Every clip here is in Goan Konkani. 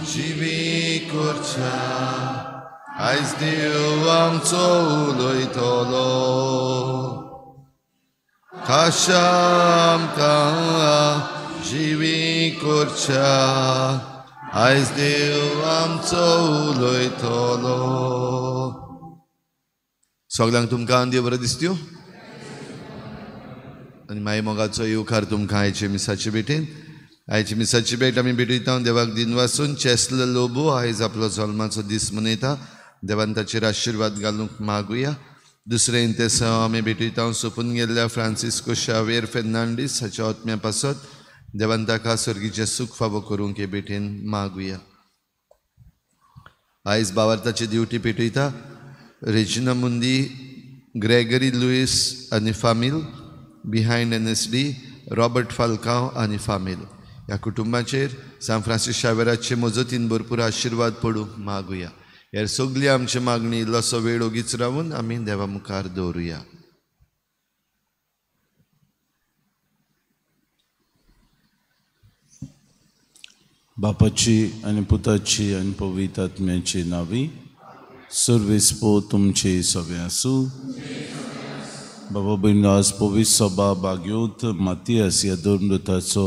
जिवी करच्या आयज देव आमचो उलयतलो खाशा आमकां जिवी करच्या आयज देव आमचो उलयतलो. सगल्यांक तुमकां देव बरें दिसत्यो आनी माई मोगाचो येवकार तुमकां आयचे मिसाचे भेटेन. आयची मिसाची भेट आमी भेटयता देवाक दिन वासून. चेसल लोबो आयज आपलो जल्माचो दीस मनयता. देवान ताचेर आशिर्वाद घालूंक मागुया. दुसरें इंतेसांव आमी भेटयता सोंपून गेल्ल्या फ्रांसिस्को शावेर फेर्नांडीस हाच्या आत्म्या पासत देवान ताका सर्गीचें सूख फावो करूंक हे भेटेन मागुया. आयज बावार्थाची ड्युटी पेटयता रेजिना मुंदी, ग्रेगरी लुईस आनी फामील, बिहायंड NSD, Robert Falcao आनी फामील. ह्या कुटुंबाचेर सांत फ्रांसीस शावेराचे मजतीन भरपूर आशिर्वाद पडूं मागुया. हेर सगळी आमची मागणी इल्लोसो वेळ ओगीच रावून आमी देवा मुखार दवरुया. बापाची आनी पुताची आनी पवित्र आत्म्याची नावी. सर्वेस्पो तुमचे सगळे आसूं. बाबा भयणीनो, आज पवित्र सभा बाग्योत मातियास ह्या धर्मदूताचो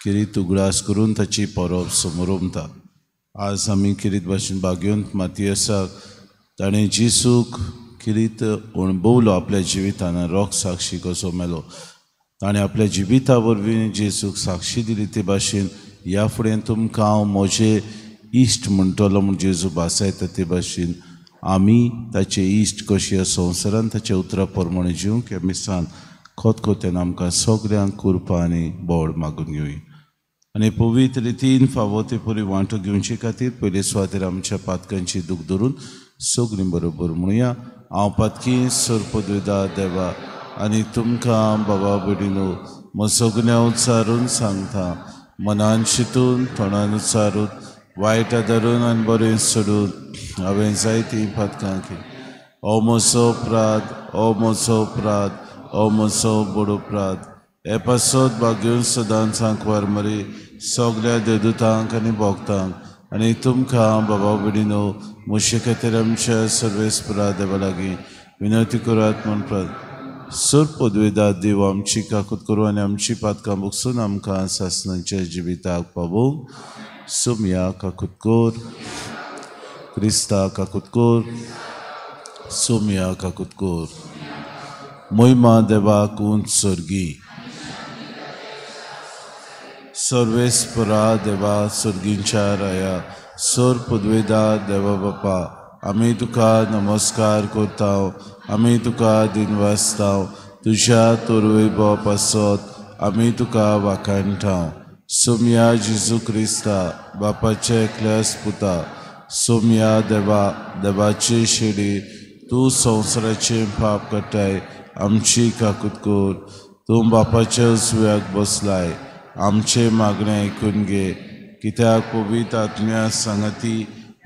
किरीत उगडास करून ताची परब समोरमता. आज आमी किरीत भाशेन बाग्योंत मातियासाक ताणें जेजूक किरीत अणभवलो आपल्या जिवितान, रोख साक्षी कसो मेलो. ताणें आपल्या जिविता वरवीं जेजूक साक्षी दिली ते भाशेन ह्या फुडें तुमकां हांव म्हजे इश्ट म्हणटलो म्हूण जेजू भासायता ते भाशेन आमी ताचे इश्ट कशी ह्या संवसारान ताच्या उतरा प्रमाणे जिवंक ह्या मिसान खोतखोत्यान आमकां सगल्यांक कृपा आनी बोड मागून घेवया. आनी पवित्र रितीन फावो ते परी वांटो घेवचे खातीर पयले सुवातेर आमच्या पातकांची दूख धरून सगळीं बरोबर म्हणुया. हांव पातकी सर्पद्विदा देवा आनी तुमकां बाबा भयणीनो म्हजो गुन्यांव उच्चारून सांगता. मनान शितून तोंडान उच्चारून वायट धरून आनी बरें सोडून हांवें जायतीं पातकां केलीं. ओ म्हजो अपराध, ओ म्हजो अपराध, ओ म्हजो व्हड अपराध. हे पासत भाग्योन सदांच सांकवार मरी सगल्या देवदूतांक आनी भक्तांक आनी तुमकां बाबा भयणीनो म्हजे खातीर आमच्या सर्वेस्परा देवा लागीं विनंती करात म्हूण प्रार्थना. सर पदवेदा देव आमची काकूत करूं आनी आमची पातकां बगसून आमकां सासणाच्या जिविताक पावोवंक. सोमया काकूत कर, क्रिस्ता काकूत कर, सोमया काकूत कर. मोहिमा देवाक उंच सर्गी. सर्वेस्परा देवा सर्गींच्या राया, सर पदवेदा देवा बापा, आमी तुका नमस्कार करता, आमी तुका दिनवासता. तुज्या तोरवैभवा पासत आमी तुका वाखाणटा. सोमया जेजू क्रिस्ता बापाचे एकल्याच पुता, सोमया देवा देवाचे शेडी, तूं संवसाराचें पाप काडटाय आमची काकूत कर. तूं बापाच्या उजव्याक बसलाय, आमचें मागणें आयकून घे. कित्याक पवित्र आत्म्या सांगाती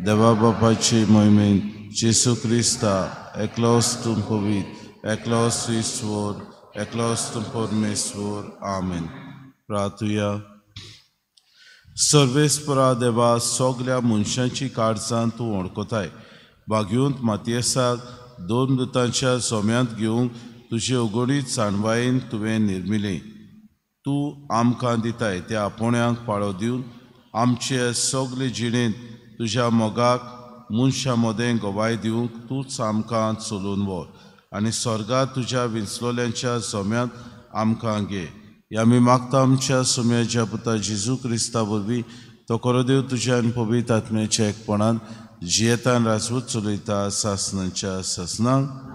देवा बापाचे मोहिमेन जेजू क्रिस्ता एकलोच तूं पवित्र, एकलोच ईश्वर, एकलोच तूं परमेश्वर. आमेन. प्रार्थुया. सर्वेस्परा देवा, सगल्या मनशांची काळजां तूं वळखताय. बागयोंत मातयेसाक दोन दुतांच्या सोम्यांत घेवंक तुजे अगणीत जाणवायेन तुवें निर्मिलें. तूं आमकां दिताय त्या आपोवण्यांक पाळो दिवन आमचे सगले जिणेंत तुज्या मोगाक मनशां मदें गवाय दिवंक तूंच आमकां चलोवन व्हर आनी स्वर्गांत तुज्या विंचलोल्यांच्या सोम्यांत आमकां घे. ह्या आमी मागता आमच्या सोम्याच्या पुता जेजू क्रिस्ता वरवीं. तो खरो देव तुज्या आनी पवित्र आत्म्याच्या एकपणान जियेतान राजवट चलयता सासणाच्या सासणाक.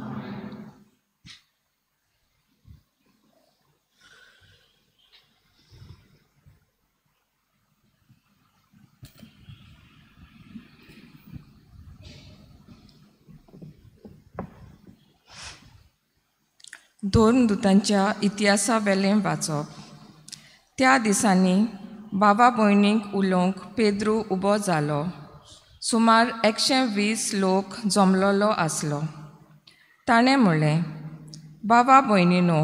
धर्मदूतांच्या इतिहासा वेलें वाचप. त्या दिसांनी बाबा भयणीक उलोवंक पेद्रू उबो जालो. सुमार 120 लोक जमलोलो आसलो. ताणें म्हणलें, बाबा भयणीनो,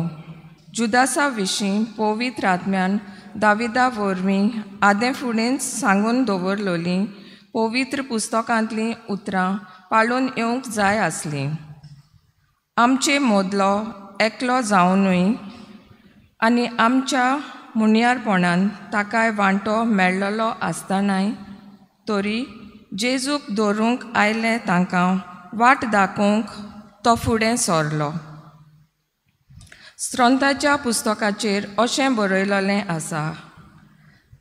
जुदासा विशीं पवित्र आत्म्यान दाविदा वरवीं आदें फुडें सांगून दवरलोलीं पवित्र पुस्तकांतलीं उतरां पाळून येवंक जाय आसलीं. आमचे मोदलो एकलो जावनूय आनी आमच्या मुनियारपणान ताकाय वांटो मेळ्ळलो आसतनाय तरी जेजूक दवरूंक आयले तांकां वाट दाखोवंक तो फुडें सरलो. स्त्रोंताच्या पुस्तकाचेर अशें बरयलेलें आसा,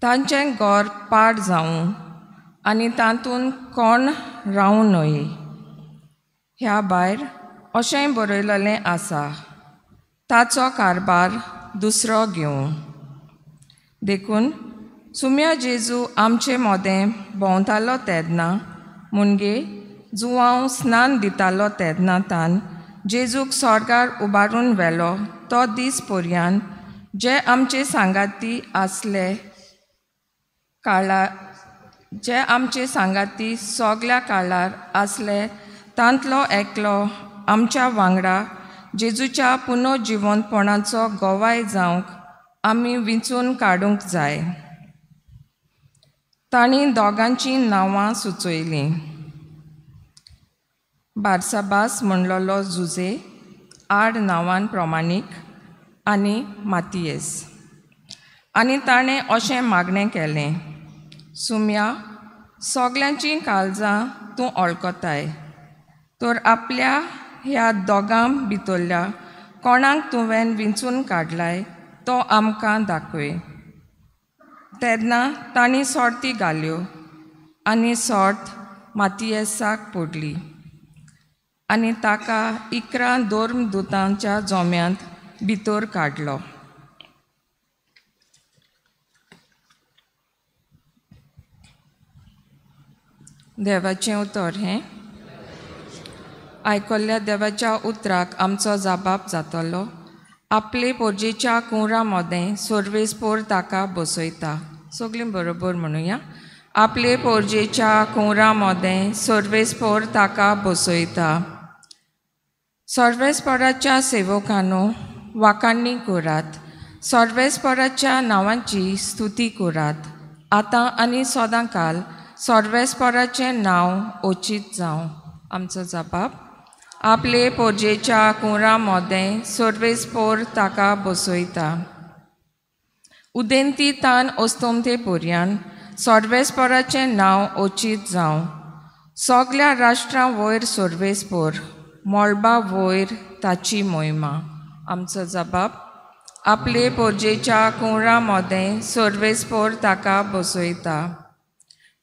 तांचें घर पाड जावं आनी तातूंत कोण रावूं न्हय. ह्या भायर अशेंय बरयलेलें आसा, ताचो कारभार दुसरो घेवं. देखून सुम्या जेजू आमचे मोदें भोंवतालो तेन्ना मुणगे जुवांव स्नान दितालो तेन्ना तान जेजूक स्वर्गार उबारून व्हेलो तो दीस पर्यान जे आमचे सांगाती आसले काळार, जे आमचे सांगाती सगल्या काळार आसले तांतलो एकलो आमच्या वांगडा जेजूच्या पुनर्जिवंतपणाचो गवाय जावंक आमी विंचून काडूंक जाय. तांणी दोगांचीं नांवां सुचयलीं, बारसाबास म्हणलोलो जुजे आड नांवान प्रमाणीक आनी मातियेस. आनी ताणें अशें मागणें केलें, सुम्या सगल्यांचीं काळजां तूं वळखताय, तर आपल्या ह्या दोगां भितरल्या कोणाक तुवें विंचून काडलाय तो आमकां दाखय. तेन्ना तांणी सोर्ती घाल्यो आनी सोर्त मातियेसाक पडली आनी ताका 11 धर्मदुतांच्या जोम्यांत भितर काडलो. देवाचें उतर हें. आयकल्ल्या देवाच्या उतराक आमचो जाबाब जातलो. आपले पोरजेच्या कुंवरा मोदें सर्वेस्पोर ताका बसयता. सगळीं बरोबर म्हणुया, आपले पोरजेच्या कुंवरा मोदें सर्वेस्पोर ताका बसयता. सर्वेस्पोराच्या सेवकांनो वाखाणी करात, सर्वेस्पोराच्या नांवाची स्तुती करात. आतां आनी सदां काल सर्वेस्पोराचें नांव ओचीत जावं. आमचो जबाब, आपले पोरजेच्या कुंवरा मोदें सर्वेस्पोर ताका बसयता. उदेंती तान अस्तमते पर्यान सर्वेस्पोराचें नांव ओचीत जावं. सगल्या राष्ट्रां वयर सर्वेस्पोर, मळबा वयर ताची मोहिमा. आमचो जबाब, आपले पोरजेच्या कुंवरा मोदें सर्वेस्पोर ताका बसयता.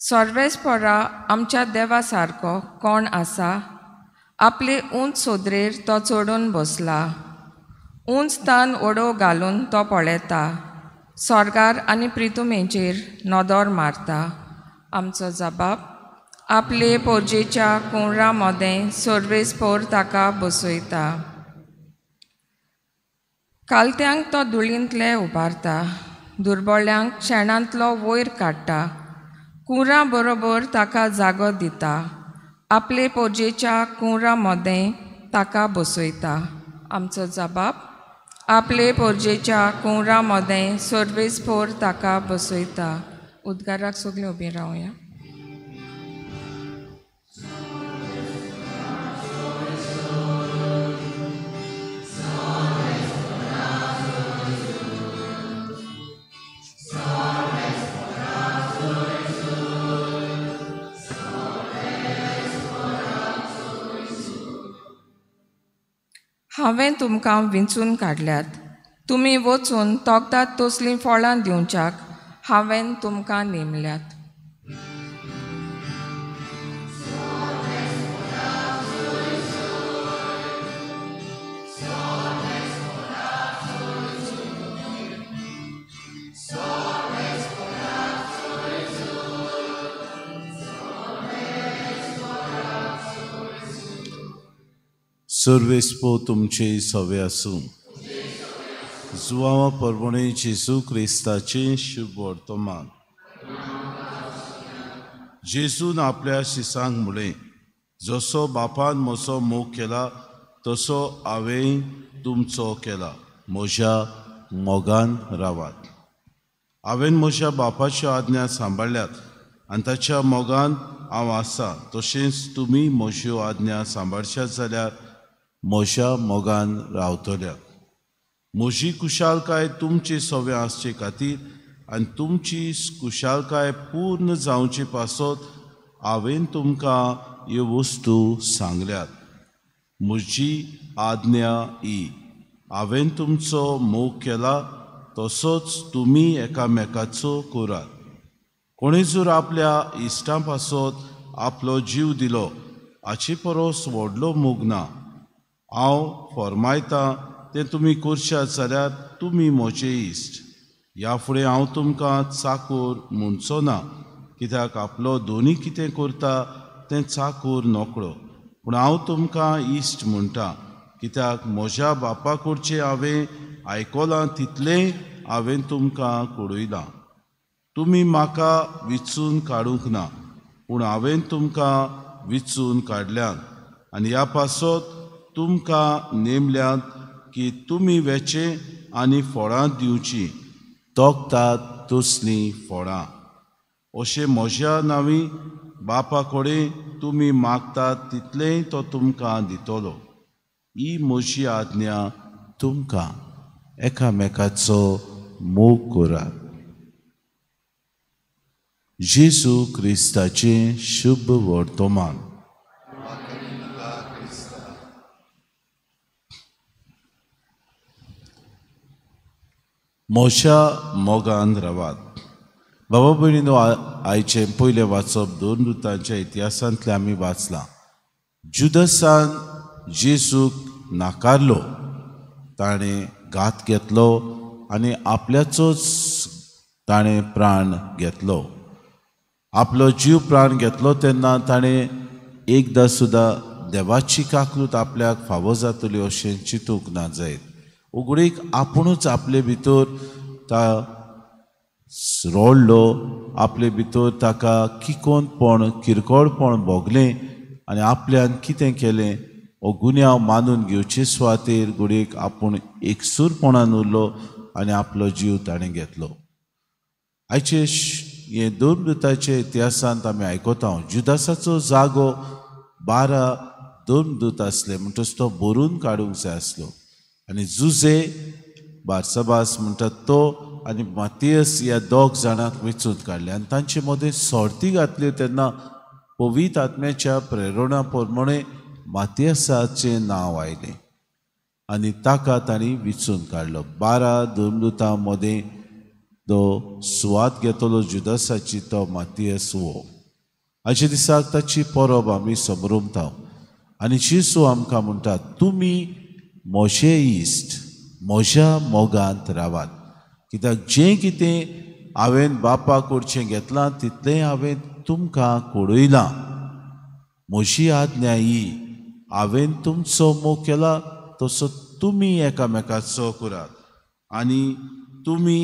सर्वेस्पोरा आमच्या देवा सारको कोण आसा? आपले उंच सोदरेर तो चडून बसला, उंच तान ओडो घालून तो पळयता, स्वर्गार आनी प्रितुमेचेर नदर मारता. आमचो जबाब, आपले पोरजेच्या कुंवरा मोदें सर्वेस्पोर ताका बसयता. कालत्यांक तो धुळींतले उबारता, दुर्बळ्यांक शेणांतलो वयर काडटा, कुंवरा बरोबर ताका जागो दिता, आपले पोरजेच्या कुंवरा मोदें ताका बसयता. आमचो जबाब, आपले पोरजेच्या कुंवरा मोदें सर्वेस्पोर ताका बसयता. उद्गाराक सगळीं उबीं रावया. हांवें तुमकां विंचून काडल्यात, तुमी वचून तोगदात तसलीं फळां दिवच्याक हांवें तुमकां नेमल्यात. सर्वेस्पो तुमचे सवे आसूं. जुवांवा परवणे जेजू क्रिस्ताचें शुभ वर्तमान. जेजून आपल्या शिसांक म्हळें, जसो बापान म्हजो मोग केला तसो हांवें तुमचो केला. म्हज्या मोगान रावात. हांवें म्हज्या बापाच्यो आज्ञा सांबाळ्ळ्यात आनी ताच्या मोगान हांव आसा, तशेंच तुमी म्हज्यो आज्ञा सांबाळशात जाल्यार म्हज्या मोगान रावतल्यात. म्हजी कुशालकाय तुमचे सवे आसचे खातीर आनी तुमची कुशालकाय पूर्ण जावचे पासत हांवें तुमकां ह्यो वस्तू सांगल्यात. म्हजी आज्ञा ही, हांवें तुमचो मोग केला तसोच तुमी एकामेकाचो करात. कोणें जर आपल्या इश्टां पासत आपलो जीव दिलो हाचे परस व्हडलो मोग ना. हांव फर्मायतां तें तुमी करशात जाल्यार तुमी म्हजे इश्ट. ह्या फुडें हांव तुमकां चाकूर म्हणचो ना, कित्याक आपलो दोनी कितें करता तें चाकूर नकळो. पूण हांव तुमकां इश्ट म्हणटा, कित्याक म्हज्या बापा कडचें हांवें आयकलां तितलें हांवें तुमकां कळयलां. तुमी म्हाका विचून काडूंक ना, पूण हांवें तुमकां विचून काडल्यात आनी ह्या पासत तुमकां नेमल्यात की तुमी वेचें आनी फळां दिवचीं, तोखतात तसलीं फळां. अशें म्हज्या नांवी बापा कडेन तुमी मागतात तितलेंय तो तुमकां दितलो. ही म्हजी आज्ञा तुमकां, एकामेकाचो मोग करात. जेजू क्रिस्ताचें शुभ वर्तमान. म्हज्या मोगान रावात. बाबा भयणीनो, आयचें पयलें वाचप दोन दुतांच्या इतिहासांतलें आमी वाचलां. जुदसान जेजूक नाकारलो, ताणें घात घेतलो आनी आपल्याचोच ताणें प्राण घेतलो. आपलो जीव प्राण घेतलो तेन्ना ताणें एकदां सुद्दां देवाची काकलूत आपल्याक फावो जातली अशें चिंतूंक ना जायत. उगडीक आपुणूच आपले भितर ता रडलो, आपले भितर ताका किकोनपण किरकोळपण भोगलें आनी आपल्यान कितें केलें हो गुन्यांव मानून घेवचे सुवातेर घडयेक आपूण एकसूरपणान उरलो आनी आपलो जीव ताणें घेतलो. आयचे हे दोन दुताच्या इतिहासांत आमी आयकता जुदासाचो जागो 12 धर्मदूत आसले, म्हणटच तो भरून काडूंक जाय आसलो. आनी जुजे बार्साबास म्हणटात तो आनी मातियस ह्या दोग जाणांक वेंचून काडले आनी तांचे मदें सोर्ती घातल्यो तेन्ना पवित्र आत्म्याच्या प्रेरणा प्रमाणे मातियसाचें नांव आयलें आनी ताका तांणी विचून काडलो. 12 धर्मदूतां मदें तो सुवात घेतलो जुदासाची तो मातियस हो. आयच्या दिसाक ताची परब आमी समरमता आनी जेजू आमकां म्हणटा, तुमी म्हजे इश्ट, म्हज्या मोगांत रावात, कित्याक जें कितें हांवें बापा कडचें घेतलां तितलें हांवें तुमकां कळयलां. म्हजी आज्ञा ही, हांवें तुमचो मोग केला तसो तुमी एकामेकाचो करात आनी तुमी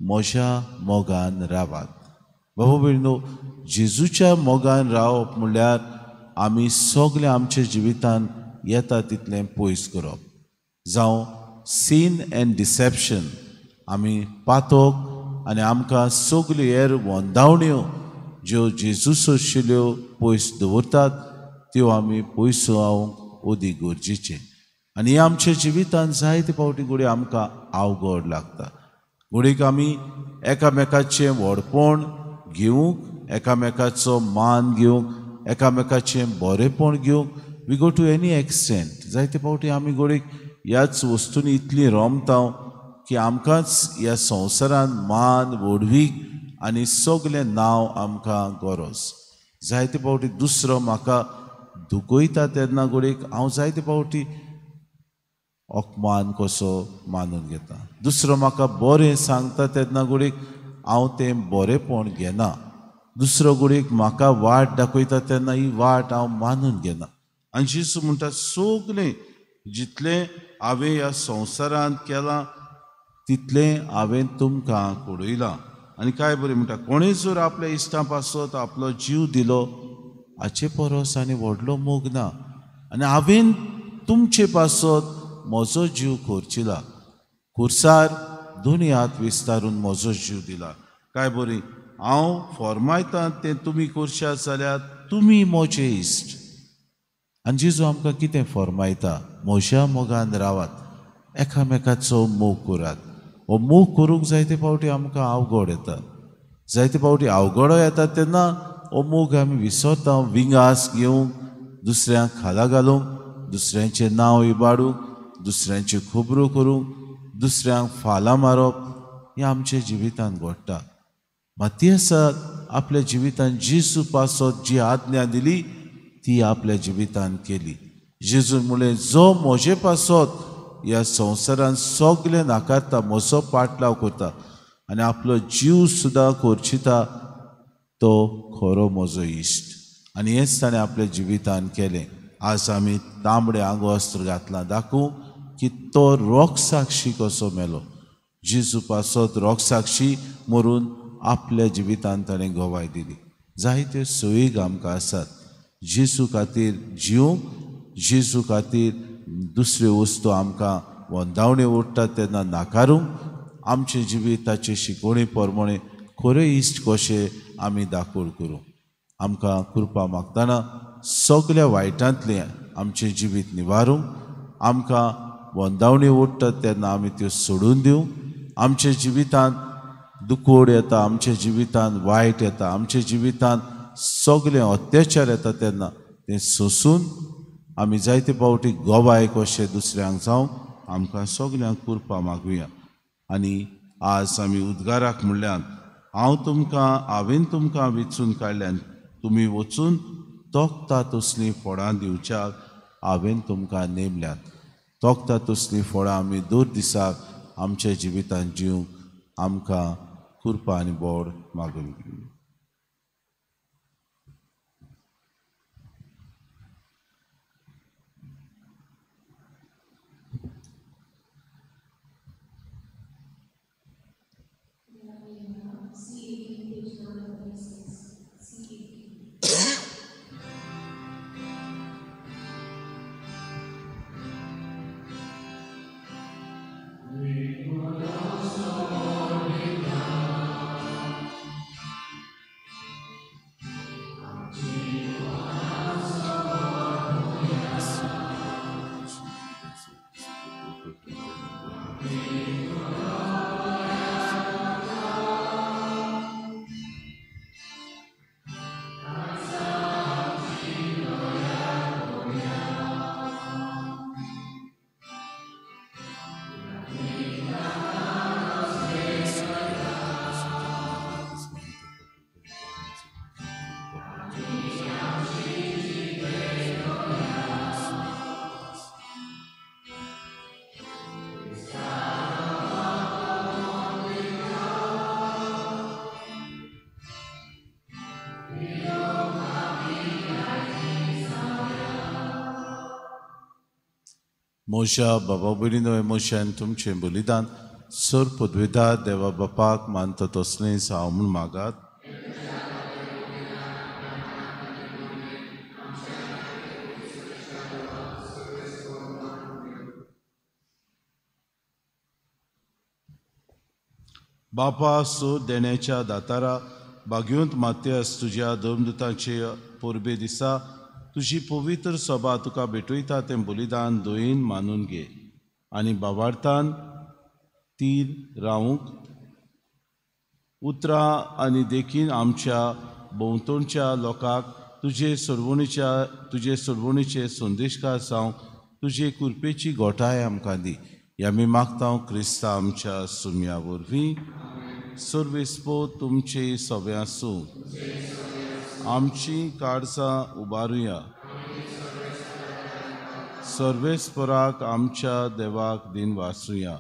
म्हज्या मोगान रावात. बाबा भयणीनो, जेजूच्या मोगान रावप म्हणल्यार आमी सगळें आमच्या जिवितान येता तितलें पयस करप, जावं सीन एन्ड डिसेप्शन, आमी पातोक आनी आमकां सगल्यो हेर वंदावण्यो ज्यो जेजू सोशिल्ल्यो पयस दवरतात त्यो आमी पयस जावंक अदीक गरजेचें. आनी हें आमच्या जिवितान जायते फावटी घडये आमकां अवघड लागता. घडयेक आमी एकामेकाचें व्हडपण घेवंक, एकामेकाचो मान घेवंक, एकामेकाचें बरेंपण घेवंक we go to any extent. जायते फावटी आमी घडयेक ह्याच वस्तूंनी इतली रमता की आमकांच ह्या संवसारान मान व्हडवीक आनी सगळें नांव आमकां गरज. जायते फावटी दुसरो म्हाका दुखयता तेन्ना घडयेक हांव जायते फावटी अपमान कसो मानून घेता. दुसरो म्हाका बरें सांगता तेन्ना घडयेक हांव तें बरेंपण घेना. दुसरो घडयेक म्हाका वाट दाखयता तेन्ना ही वाट हांव मानून घेना. आनी जेजू म्हणटा, सगळें जितलें हांवें ह्या संवसारांत केलां तितलें हांवें तुमकां कळयलां. आनी काय बरें म्हणटा, कोणें जर आपल्या इश्टां पासत आपलो जीव दिलो हाचे परस आनी व्हडलो मोग ना, आनी हांवें तुमचे पासत म्हजो जीव खर्चिला. कुर्सार दोनी हात विस्तारून म्हजो जीव दिला. काय बरी हांव फॉर्मायता तें तुमी करशात जाल्यार तुमी म्हजे इश्ट. आनी जेजू आमकां कितें फॉर्मायता? म्हज्या मोगान रावात, एकामेकाचो मोग करात. हो मोग करूंक जायते फावटी आमकां अवघड येता, जायते फावटी अवघडो येता तेन्ना हो मोग आमी विसरता. विंगास घेवंक, दुसऱ्यांक खाला घालूंक, दुसऱ्यांचें नांव इबाडूंक, दुसऱ्यांच्यो खबरो करूंक, दुसऱ्यांक फालां मारप हें आमच्या जिवितांत घडटा. मातियासाक आपल्या जिवितांत जेजू पासत जी आज्ञा दिली ती आपल्या जिवितांत केली. जेजून म्हणलें, जो म्हजे पासत ह्या संवसारांत सगळें नाकारता, म्हजो पाटलाव करता आनी आपलो जीव सुद्दां खर्चिता, तो खरो म्हजो इश्ट. आनी हेंच ताणें आपल्या जिवितांत केलें. आज आमी तांबडें आंगवस्त्र घातलां दाखोवंक की तो रोगसाक्षी कसो मेलो. जेजू पासत रोगसाक्षी मरून आपल्या जिवितांत ताणें गवाय दिली. जायत्यो सोयीग आमकां आसात जेजू खातीर जिवंक, जेजू खातीर दुसऱ्यो वस्तू आमकां वंदावण्यो ओडटात तेन्ना नाकारूंक. आमचें जिवीत ताचे शिकवणी प्रमाणे खरे इश्ट कशे आमी दाखोवड करूं. आमकां कृपा मागतना सगल्या वायटांतलें आमचें जिवीत निवारूंक, आमकां वंदावण्यो ओडटात तेन्ना आमी त्यो सोडून दिवंक. आमच्या जिवितांत दुखोड येता, आमच्या जिवितांत वायट येता, आमच्या जिवितांत सगळे अत्याचार येता तेन्ना तें सोंसून आमी जायते फावटी गवाय कशे दुसऱ्यांक जावंक आमकां सगल्यांक कृपा मागुया. आनी आज आमी उद्गाराक म्हणल्यान, हांव तुमकां, हांवें तुमकां वेंचून काडल्यान, तुमी वचून तोखता तसलीं फळां दिवच्याक हांवें तुमकां नेमल्यात. तोखता तसलीं फळां आमी दर दिसाक आमच्या जिवितांत जिवंक आमकां कृपा आनी बोड मागून घेवया. मोशा बाबा भयणीनो, मोशान तुमचें बलिदान सर पदवेदार देवा बापाक मानता तसलें हांव म्हूण मागात. बापा सो देण्याच्या दातारा बागेवंत मात्यास तुज्या धर्मदूताचे परबे दिसा तुजी पवित्र सभा तुका भेटयता तें बलिदान दोयेन मानून घे आनी बाबार्थान तीर रावूंक उतरां आनी देखीन आमच्या भोंवतणच्या लोकांक तुजे सरवणीचे संदेशकार जावंक तुजे कृपेची गोठाय आमकां दी. ह्या आमी मागता क्रिस्ता आमच्या सुम्या वरवीं. सर्वेस्पो तुमचे सगळे आसूं. आमची काळजां उबारुया. सर्वेस्पराक आमच्या देवाक दिन वाचुया.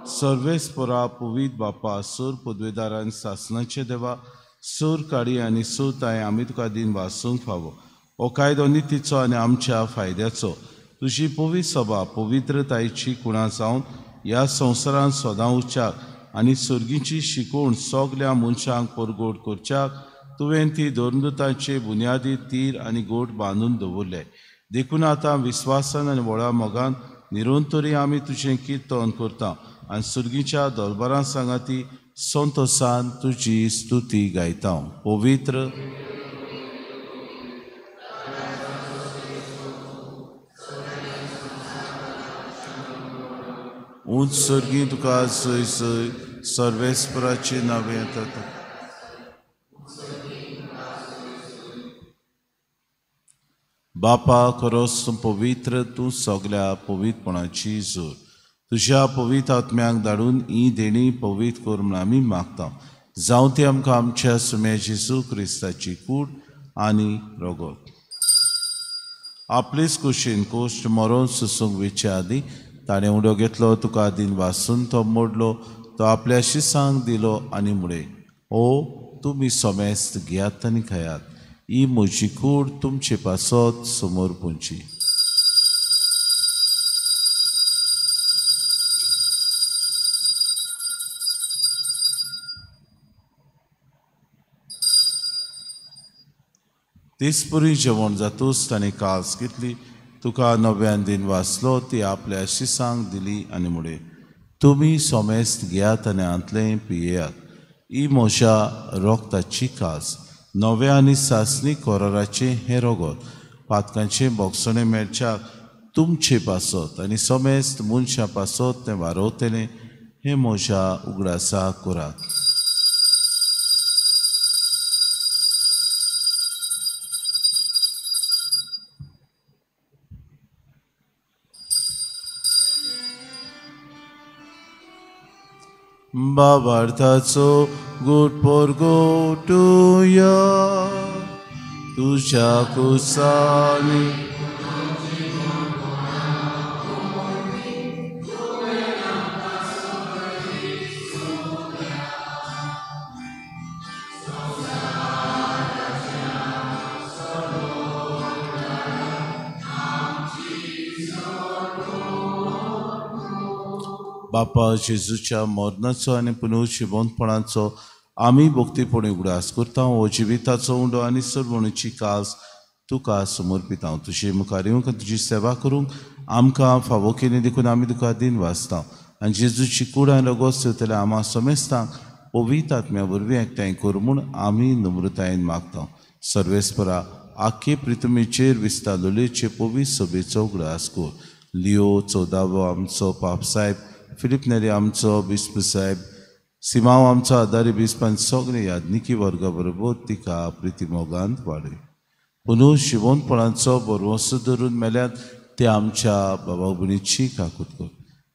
सर्वेस्परा पवित्र बापा सोर पदवेदारान सासनाचे देवा सोर काडी आनी सोर ताय आमी तुका दिन वाचूंक फावो. हो कायदो नितीचो आनी आमच्या फायद्याचो. तुजी पवित्र सभा पवित्रतायेची कुणां जावन ह्या संवसारांत सदां उच्चाक आनी सर्गीची शिकवण सगल्या मनशांक परगोट करच्याक तुवें ती धर्मदूतांचे बुन्यादी तीर आनी गोट बांदून दवरले. देखून आतां विस्वासान आनी व्हडा मोगान निरंतरी आमी तुजें किर्तन करता आनी सुर्गीच्या दरबारां सांगाती संतोसान तुजी स्तुती गायता. पवित्र उंच सर्गी तुका सय सय सर्वेस्पराचे नांव येता. बापा खरोच तूं पवित्र, तूं सगल्या पवित्रपणाची जोर. तुज्या पवित्र आत्म्याक धाडून ही देणी पवित्र कर म्हूण आमी मागता. जावं ती आमकां आमच्या सुम्या जेजू क्रिस्ताची कूड आनी रगत. आपलेच कुशीन कोश्ट मरोन सुसूंक वेचे आदीं ताणें उडो घेतलो, तुका दिन वासून तो मोडलो, तो आपल्या शिसांक दिलो आनी म्हळें, ओ तुमी समेस्त घेयात आनी खायात, ही म्हजी कूड तुमचे पासत समोर पुंची. तेचपरी जेवण जातूच ताणें कास घेतली, तुका नव्यान दिन वाचलो, ती आपल्या शिसांक दिली आनी म्हळें, तुमी समेस्त घेयात आनी हांतलें पियेयात, ही म्हज्या रोगताची कास, नव्या आनी सासणी कोराराचें हें रगत, पातकांचें बोगसणें मेळच्याक तुमचे पासत आनी समेस्त मनशां पासत तें वारवतलें, हें म्हज्या उगडासा करात. बाबार्थाचो गुट परगोटुया तुज्या कुसानी बापा जेजूच्या मरणाचो आनी पुनर्जिवंतपणाचो आमी भक्तीपणी उगडास करता. हो जिविताचो उंडो आनी सरवणीची कास तुका समर्पिता. तुजे मुखार येवंक तुजी सेवा करूंक आमकां फावो केली देखून आमी तुका दिन वाचता. आनी जेजूची कूड आनी रगत सेवतल्या आमा समेस्तांक पवित्र आत्म्या वरवीं एकठांय कर म्हूण आमी नम्रतायेन मागता. सर्वेस्परा आख्खे पृथ्वीचेर विस्तारलेचे पवित्र सभेचो उगडास कर. लिओ 14वो आमचो पाप साहेब, फिलीप नेरी आमचो बिस्प साहेब, सिमांव आमचो आदारी बिस्पान सगळे याज्ञिकी वर्गा बरोबर तिका प्रितीमोगांत वाडय. पुनू शिवोनपणाचो बरवसो धरून मेल्यात ते आमच्या बाबा भयणीची काकूत कर.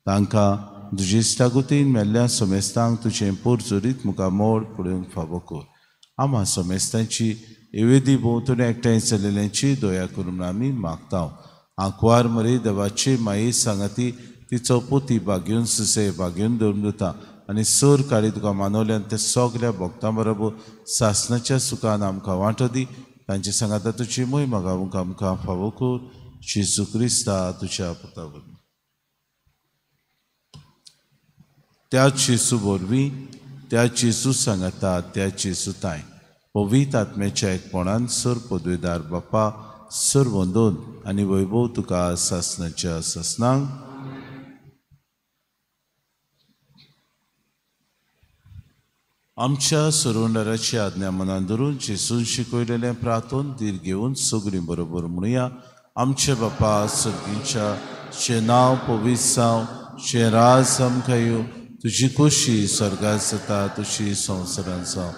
तांकां तुजे इश्टागतीन मेल्ल्या समेस्तांक तुजें पोरजोरीत मुखार मोड पळोवंक फावो कर. आमा समेस्तांची एवेदी भोंवतणी एकठांय चलिल्ल्यांची दया करून आमी मागता. आंकवार मरे देवाची माये सांगाती तिचो पोती बागेवन सुसे बागेवन दवरून दिता आनी सोर काळी तुका मानवल्यान ते सगल्या भक्तां बरोबर सासणाच्या सुखान आमकां वांटो दी. तांचे सांगाता तुजी मोय मागावंक आमकां फावो कर. जेजू क्रिस्ता तुज्या पुता वरवीं. त्या जेजू वरवीं, त्या जेजू सांगाता, त्या जेजू ताय पवित्र आत्म्याच्या एकपणान सर पदवेदार बापा सर वंदोन आनी वैभव तुका सासणाच्या सासणांक. आमच्या सरोंडाराची आज्ञा मनान धरून जेजून शिकयलेलें प्रार्थन धीर घेवन सगळीं बरोबर म्हणुया. आमचे बापा सर्गीच्या, तुजें नांव पवित्र जावं, तुजें राज आमकां येवं, तुजी खोशी स्वर्गांत जाता तशी संवसारांत जावं.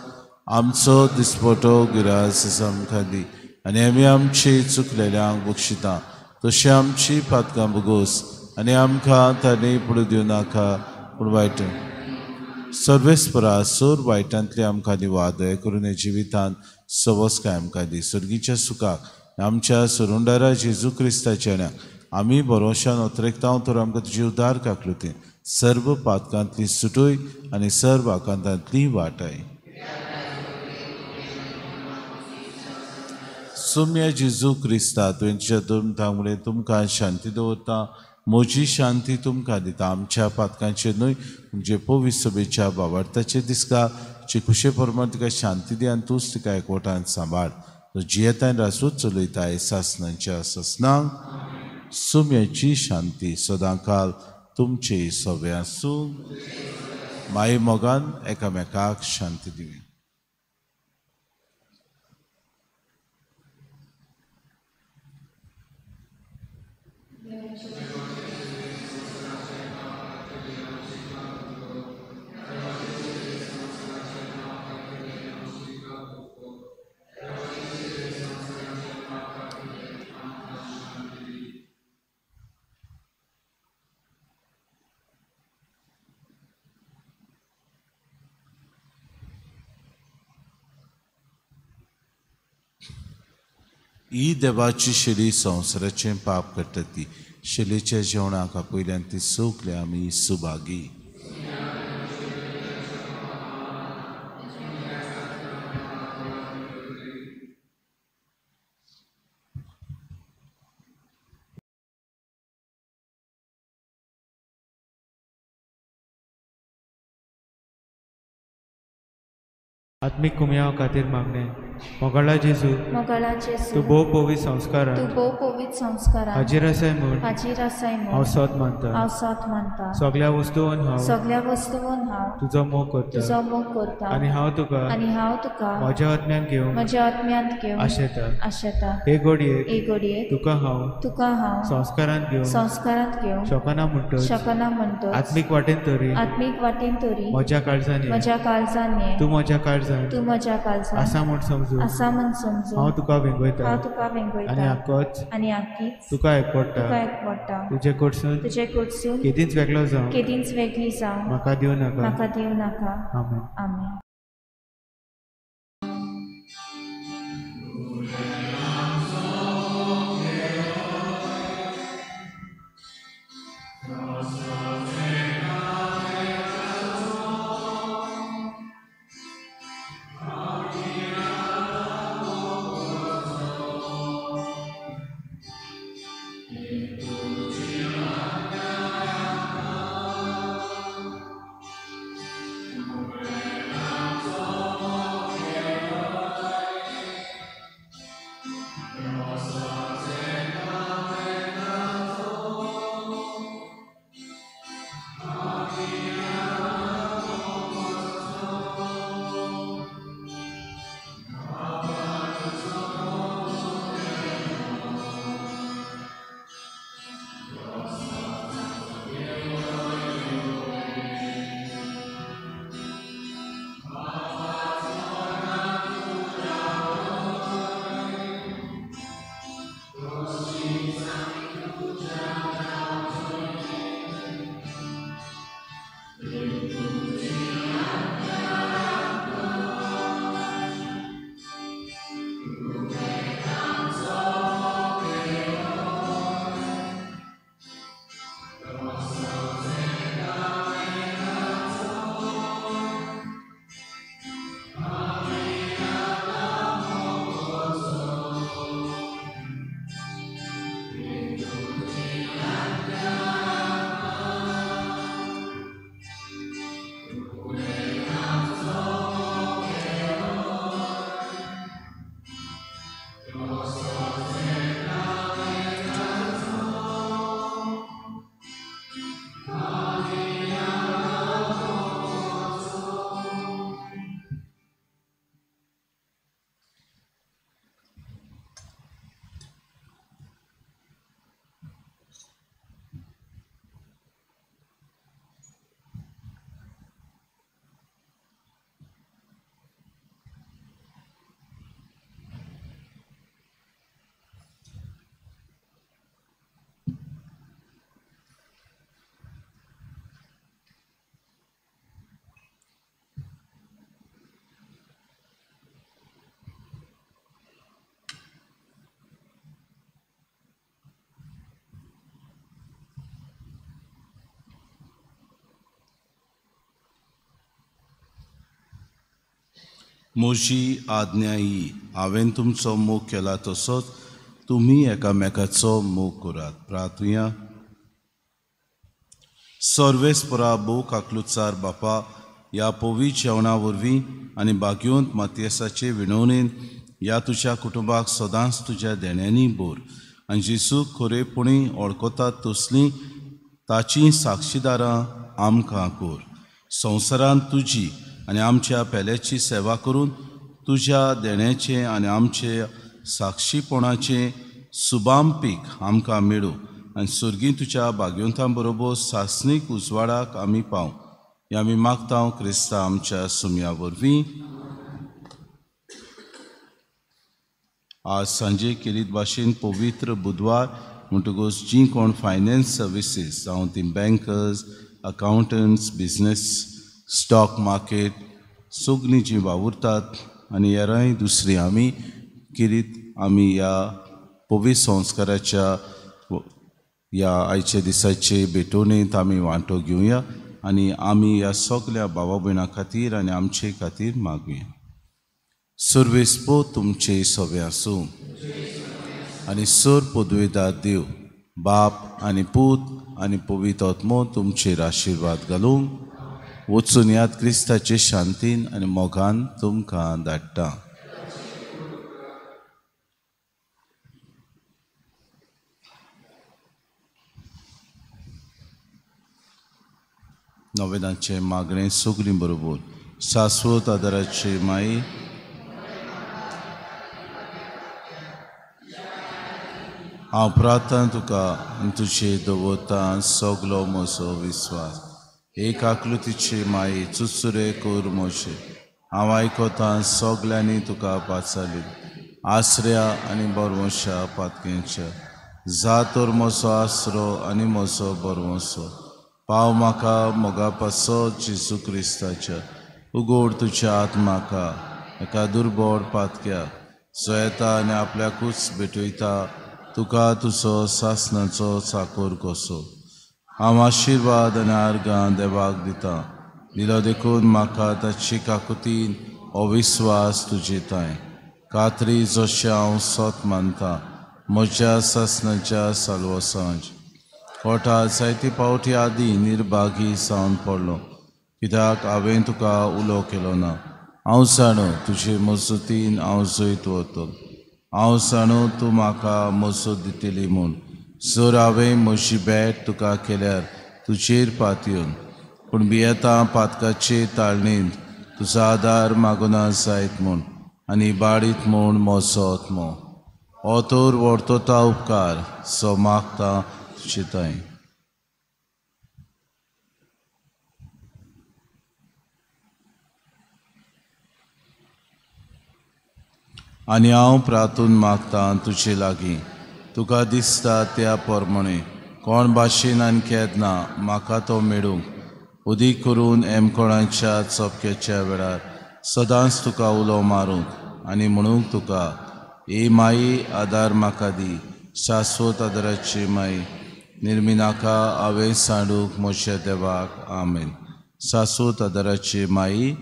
आमचो दिसपटो गिरास आमकां दी आनी आमी आमची चुकलेल्यांक बक्षिता तशी आमची पातकां भोगोस आनी आमकां तांणी पडूं दिवं नाका पूण वायट सर्वेस्परा सोर वायटांतली आमकां दिवा दया करून जिवितांत सवसकाय आमकां दी. सर्गीच्या सुखाक आमच्या सरुंडारा जेजू क्रिस्ताच्या आमी भरोशान अत्रेकता तर आमकां तुजी उदार काकलुती सर्व पातकांतली सुटूय आनी सर्व आकांतांतली वाटाय. सुम्या जेजू क्रिस्ता तुवें तुज्या दोन तुमकां शांती दवरता, म्हजी शांती तुमकां दिता. आमच्या पातकांचेर न्हय तुमचे पवित्र सभेच्या बाबार्थाचेर दिसका जे खुशे प्रमाण तुका शांती दी आनी तूंच तिका एकवटान सांबाळ. तो जियेता आनी रासूच चलयता सासणाच्या सासणांक. सुम्याची शांती सदांकाल तुमचे सवे आसूं। माई मोगान एकामेकाक शांती दिवी। ही देवाची शेली संवसाराचें पाप करता ती शेलीच्या जेवणाक आपयल्यान ती सगळे आमी सुभागी। आत्मिक कुमयाव खातीर मागणें। मोगाळा जेजू, तूं भोव पवित्र संस्कारान हाजीर आसाय म्हूण हांव सत मानता। सगळ्या वस्तून हांव तुजो मोग करता आनी हांव तुका म्हज्या आत्म्यान घेवन आशेता। हे घडयेक तुका हांव संस्कारांत घेवन शकना म्हणटच आत्मीक वाटेन तरी म्हज्या काळजान ये, तूं म्हज्या काळजान आसा म्हूण समजू हांव तुका वेंगयता आनी आकीच तुका एकवटा। तुजे कडसून केदींच वेगळो जावं म्हाका दिवं नाका। आमेन। आमेन। म्हजी आज्ञा ही, हांवें तुमचो मोग केला तसोच तुमी एकामेकाचो मोग करात। प्रार्थुया। सर्वेस्परा भोव काकलुचार बापा, ह्या पवित्र जेवणा वरवीं आनी भाग्यवंत मातयेसाचे विणवणेन ह्या तुज्या कुटुंबाक सदांच तुज्या देण्यांनी भर आनी जेजूक खरेपणी वळखतात तसलीं ताचीं साक्षीदारां आमकां कर. संवसारांत तुजी आनी आमच्या पेल्याची सेवा करून तुज्या देण्याचें आनी आमचे साक्षीपणाचें सुबाम पीक आमकां मेळूं आनी सर्गीं तुज्या भाग्यवंतां बरोबर सासणीक उजवाडाक आमी पावूं. हें आमी मागता क्रिस्ता आमच्या सुमया वरवीं. आज सांजे केरीत भाशेन पवित्र बुधवार म्हणटकूच जीं कोण फायनान्स सर्विसीस जावं ती bankers, accountants, business, stock market सगळीं जीं वावुरतात आनी हेरांय दुसरी आमी केरीत आमी ह्या पवित्र संस्काराच्या ह्या आयच्या दिसाचे भेटवणेंत आमी वांटो घेवया आनी आमी ह्या सगल्या भावा भयणां खातीर आनी आमचे खातीर मागुया. सर्वेस्पो तुमचे सवे आसूं आनी सर पदवेदार देव बाप आनी पूत आनी पवित्र आत्मो तुमचेर आशिर्वाद घालूंक वचून याद क्रिस्ताचे शांतीन आनी मोगान तुमकां धाडटा. नवेदांचें मागणें सगळीं बरोबर. शाश्वत आदाराची माई, हांव प्रार्थना तुका आनी तुजे दवरता सगलो म्हजो विस्वास. एक आकृतीची माई चुचुरे कर म्हजे, हांव आयकतां सगल्यांनी तुका पाचाली आसऱ्या आनी बरवंशा पातकेंच्या. जा तर म्हजो आसरो आनी म्हजो बरवंसो, पाव म्हाका मोगा पासो जेजू क्रिस्ताच्या. उगोड तुज्या हात म्हाका एका दुर्बळ पातक्या, जो येता आनी आपल्याकूच भेटयता तुका तुजो सासणाचो चाकोर कसो. हांव आशिर्वाद आनी आर्गां देवाक दिता, दिलो देखून म्हाका ताची काकुतीन हो विस्वास तुजे तांय कात्री जशें हांव सोत मानता म्हज्या सासणाच्या साल्वसांच. कोटा जायते पावटी आदीं निर्भागी जावन पडलो, कित्याक हांवें तुका उलो केलो ना. हांव जाणो तुजे मजतीन हांव जैत वतलो, हांव जाणो तूं म्हाका मजत दितली म्हूण. जर हांवें म्हजी भेट तुका केल्यार तुजेर पातयेवन, पूण भियेता पातकाचे ताळणेंत तुजो आदार मागुना जायत म्हूण आनी बाडीत म्हूण म्हजो आत्मो. हो तर वर्तता उपकार सो मागता तुजे तांय. आनी हांव प्रार्थून मागता तुजे लागीं, तुका दिसता त्या प्रमाणे कोण भाशेन आनी केन्ना म्हाका तो मेळूंक उदीक करून एमकोणाच्या चपक्याच्या वेळार सदांच तुका उलो मारूंक आनी म्हणूंक तुका, ए माई आदार म्हाका दी, शाश्वत आदाराची माई निर्मिनाका हांवें सांडूंक म्हज्या देवाक. आमेन. शाश्वत आदाराची माई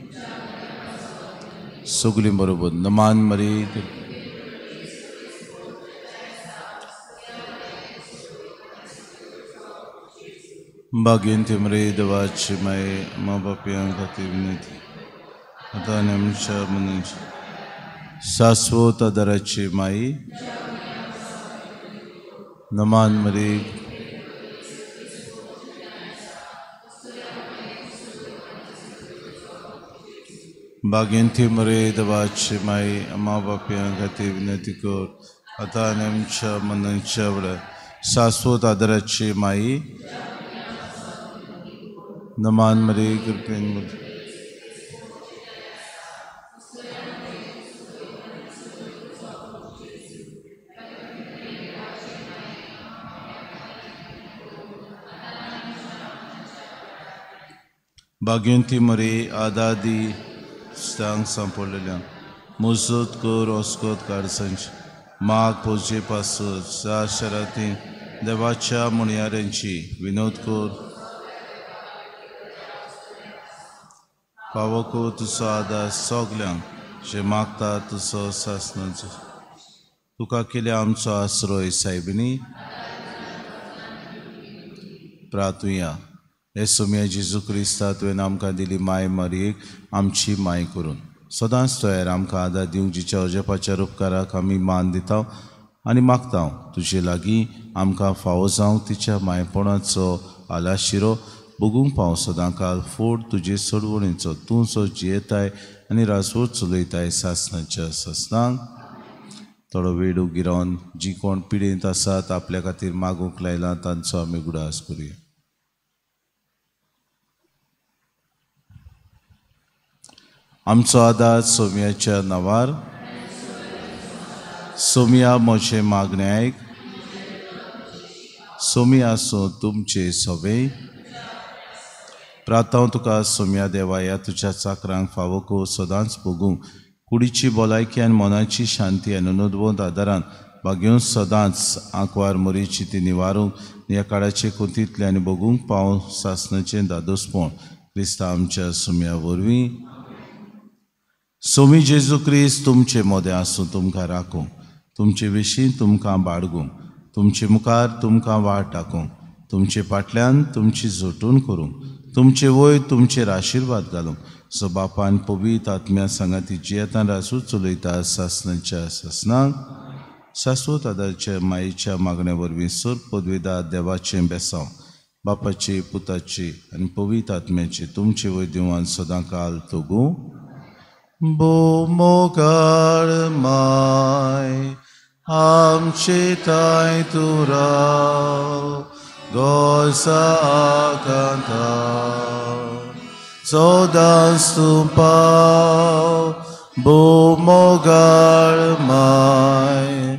सगळीं बरोबर नमान मरी. भाग्यंती मरे देवाची माई मा बापयां खातीर विनंती आतां आनी आमच्या मनाची. शाश्वत आदाराची माई नमान मरी. भाग्यंती मरे देवाची माई मा बापयां खातीर विनंती कर आतां आनी आमच्या मनाच्या वेळार. शाश्वत आदाराची माई नमान मरे कृपेन. भाग्यंती मरे आदादी स्तांग सांपडलेल्या मुजत कर ओस्कोत काडसांची माग पोजे पासत सा शराती देवाच्या म्हणयाऱ्यांची विनोद कर. पावो कर तुजो आदार सगल्यांक जे मागता तुजो सासणाचो. तुका केल्या आमचो आसरोय सायबिनी. प्रार्थुया. हे सोम्या जेजू क्रिस्ता तुवें आमकां दिली माय मारयेक आमची माय करून सदांच तयार आमकां आदार दिवंक, जिच्या अजपाच्या उपकाराक आमी मान दिता. आनी मागता तुजे लागीं आमकां फावो जावंक तिच्या मायपणाचो आलाशिरो भोगूंक पाव सदांकाल फोड तुजे सोडवणेचो तूं सो जियेताय आनी राजवट चलयताय सासणाच्या सासणांक. थोडो वेळ उगी रावन जी कोण पिडेंत आसात आपल्या खातीर मागूंक लायला तांचो आमी उगडास करुया. आमचो आदार सोम्याच्या नांवार. सोम्या म्हजें मागणें आयक. सोमी आसूं तुमचे सवे. प्रातांव तुका सोम्या देवा ह्या तुज्या चाकरांक फावो को सदांच भोगूंक कुडीची भलायकी आनी मनाची शांती आनी अनुदवंत आदारान भाग्योवन सदांच आंकवार मोरीची ती निवारूंक ह्या काळाचे कोतींतले आनी भोगूंक पाव सासणाचें दादोसपण क्रिस्ता आमच्या सोम्या वरवीं. सोमी जेजू क्रिस्त तुमचे मोदें आसूं, तुमकां राखूं, तुमचे विशीं तुमकां बाळगूं, तुमचे मुखार तुमकां वाट टाकूं, तुमचे फाटल्यान तुमची झोटून करूं, तुमचे वयर तुमचेर आशिर्वाद घालूंक. सो बापान पवित्र आत्म्या सांगाती जियेतान राजू चलयता सासणाच्या सासणाक. शाश्वत आदारच्या मायेच्या मागण्या वरवीं सोर पदवेदा देवाचें बेसांव बापाचे पुताचे आनी पवित्र आत्म्याचे तुमचे वयर दिवान सदां काल तोगूं. भोव मोगाळ माय आमचे ताय तूं राव गोसा आकांता सदांच तूं पाव. भोव मोगाळ माय